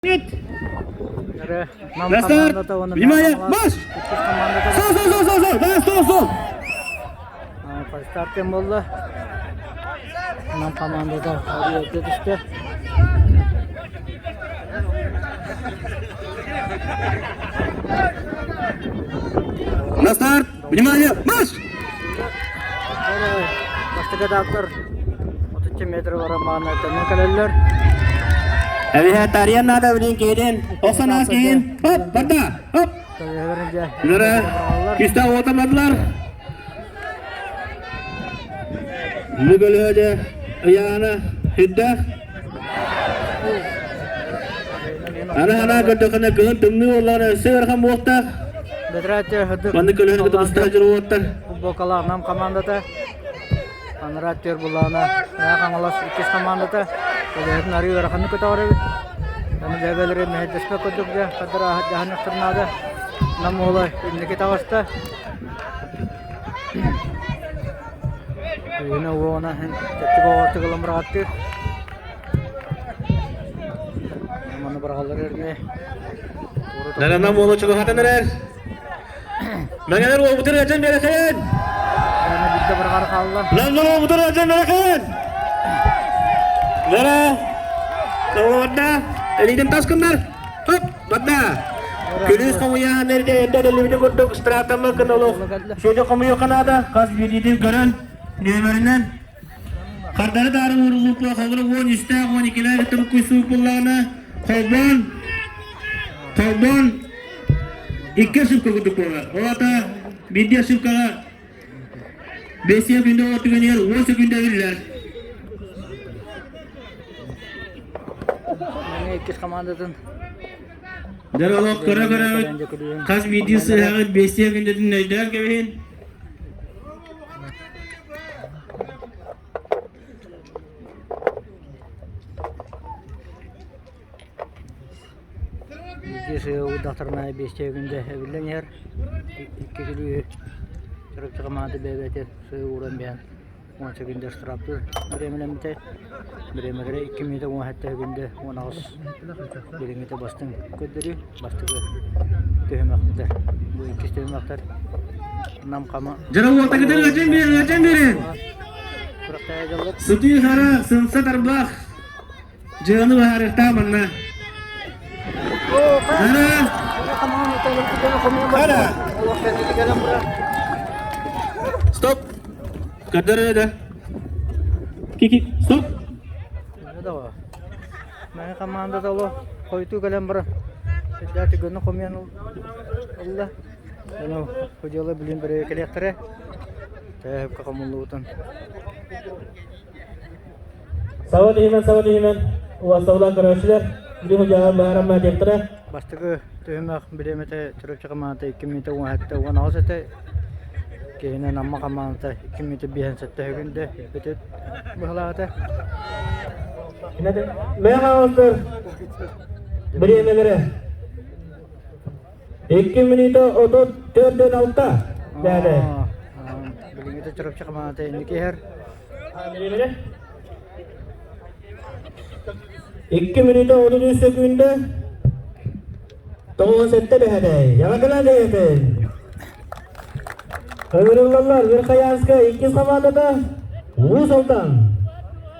На старт! Внимание! Марш! Сол, сол, сол, сол, сол! Давай, стол, стол! Стартен буолла. Нам командада өрүөрдө түстэ. На старт! Внимание! Марш! Бастакы даактар 30 метр барамаана төннөн кэлэллэр. Эбиһэ тарыйан наада билин киирин. Осон аас киин. Хоп, барда. Хоп. Ныры киста отамадылар. Мүгөлөөдө ыйаана хүддэх. Ана ана көрдөхөнө кыһын тымныы оллар өссө ыарахан буолтах. Маннык көлөһүн кытта устаа дьоруоттар. Футболкалаах Нам командата Анараа түөр буллаҕына Мэҥэ Хаҥалас иккис командата үлэһитин арыы ыараханнык көтөҕөр эбит. Аны бэйэлэри мэһэйдэспэт курдук дьэ хаддар дьаһаныахтарын наада. Нам уола инники таҕыста. Күүһүнэ уоҕуна иһин чэпчэки оҕотук ылан быраҕаттыыр. Маны быраҕаллар эрнэ. Нам уола чугаһатан эрэр. Мэҥэлэр уолбутун ыалдьан биэрэхин! Биирдэ быраҕар хаалла. Намнар уолбутун ыалдьан биэрэхин! Нара! Тоҕуорда! Элиитин тас гыннар! Хоп! Барда! Күлүүс хомуйаан эрдэ эрдэ эрэллибитин курдук штрафтаммаккын олох сүөдэ хомуйуохха наада. Хас биирдиитин көрөн, нүөмэринэн хардары даары ууруллууппа холобура 13-тээх, 12-лээх тымкуй сууппуллаҕына холбоон холбоон Икки ошибка курдук буолар. Ол аата биирдии ошибкаҕа бэсиэ күндэ ол түгэнигэр 10 секүндэ биллэр. Мэҥэ иккис командатын Дьэ олох көрө-көрөбүт хас биирдии сыһаҕыт бэсиэ күндэтин өйдөөн кэбиһин. Биир уурдахтарына биэстэ күндэ эбиллэн иһэр. Икки күлүүһү Чурапчы хамаанда бэйэ-бэйэтэ сыы ууран биһэн 10 секунда штрафтыыр бириэмэлэммитэ. Бириэмэлэрэ 2 мүнүүтэ 17 секунда 18 билиҥҥитэ бастыҥ көрдөрүү. Бастакы түһүмэхтэр. Бу иккис түһүмэхтэр Нам хама Дьара уотагытын ыачан биэрин, ыачан биэрин. Күрэхтэһэ дьоллор. Сытыы хара, сымса тарбах. Дьыаны быһаарыахтаах манна. Ара! Ара! Стоп! Көрдөр да. Кики, стоп! Мэҥэ командата оло хойутуу кэлэн баран сирдээх түгэнэ хомуйан ылла. Ону судьуйалар билин бэрэбиэркэлиэхтэрэ. Төһө хомуллубутун. Саба түһүмэн, саба түһүмэн, уостабылаах көрөөччүлэр, билим удьааҕар быһааран диэхтэрэ. Бастакы түһүмэх бириэмэтэ Чурапчы хамаандата 2 мүнүүтэ 17 18 этэ. Киһинэн Амма хамаандата 2 мүнүүтэ 57 секүндэ бүтүт быһалаата. Мэҥэ оҕустар бириэмэлэрэ 2 мүнүүтэ 34 6 дээдэ. Билиҥҥитэ Чурапчы хамаандата инники иһэр. 2 мүнүүтэ 33 сөкүүндэ 97 бэһэтэй. Яҕакына дэйэтин. Ыҥырыллаллар Верхоянскай иккис хамаандата Уус Алдан.